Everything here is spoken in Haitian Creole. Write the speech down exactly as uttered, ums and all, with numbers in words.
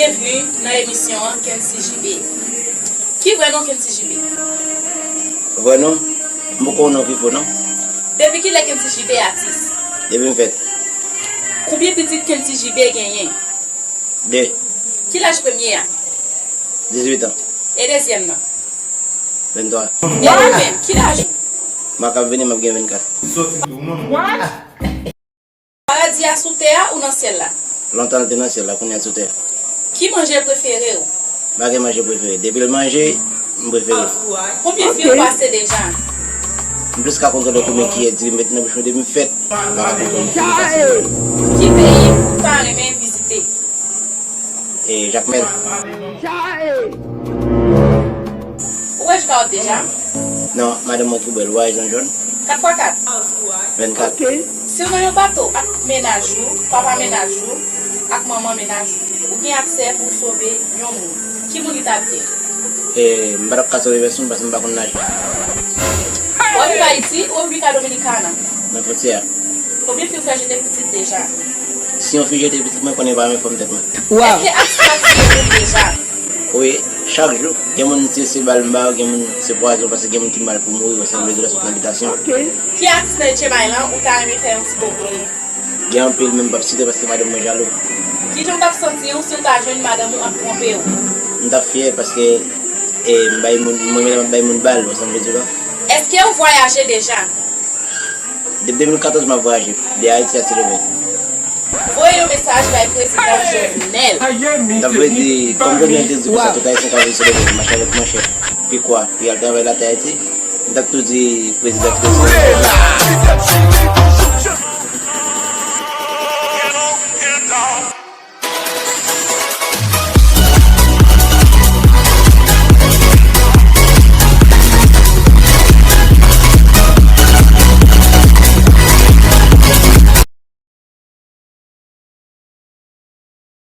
Byenvni nan emisyon an Kency J B. Ki vrè non Kency J B? Vrè non? M poko wè non ki fo non. Depi kilè Kency J B atis? Depi m fèt. Konbyen pitit Kency J B genyen? De. Ki laj premye a? Dizuit an. E dezyèm nan? Venntwa. E ou menm, ki laj ou? Mwa k ap vini, m ap gen vennkat. Paradi a sou tè a ou nan syèl la? Lontan l te nan syèl la, kounye a l sou tè a. Ki manje prefere w? M pa gen manje prefere. Depi l manje, m prefere. Konbyen fi ou pase deja? M plis ka kontwole konbyen kiyè diri m met nan bouch mwen depi m fèt. M pa ka kontwole fi m pase. Ki peyi ou ta renmen vizite? E Jakmèl. Ou wè J K W deja? Non, madanm mwen ki bwè l, ou wè Jan Jòn? Kat fwa kat? Vennkat. Si w nan yon bato ak mennaj ou, papa mennaj ou, ak manman mennaj ou, ou gen aksè pou w sove yon moun, ki moun li t ap ye? E, m pa t ap ka sove pèsonn paske m pa konn naje. W ap viv Ayiti ou República Dominicana? Nan fwontyè a. Konbyen fi w fè jete pitit deja? Si yon fi jete pitit mwen, konnen pa menm fòm tèt mwen. Èske atis la tiye moun deja? Wi, chak jou. Gen moun se, se bal m ba yo, gen moun se pwazon, paske gen moun ki mal pou mouri, wè sa m vle di la sot nan bitasyon. Ki atis nan H M I lan ou ta renmen fè yon ti bobo li? Gen anpil, men m p ap site paske madanm mwen jalou. Kijan w t ap santi w si w ta jwenn madanm ou ap twonpe w? M t ap fyè paske, e, m bay moun, mwen menm ap bay moun bal, wè sa m vle di la. Èske w vwayaje deja? Depi de mil katòz m ap vwayaje, de Ayiti a Sendomeng. Voye yon mesaj bay Prezidan Jovenel. M t ap vle di, kòm Jovenel te di konsa, tout Ayisyen ka viv Sendomeng, mache avèk manchèt, pikwa, pou y al travay latè Ayiti, m t ap tou di Prezidan, Prezidan.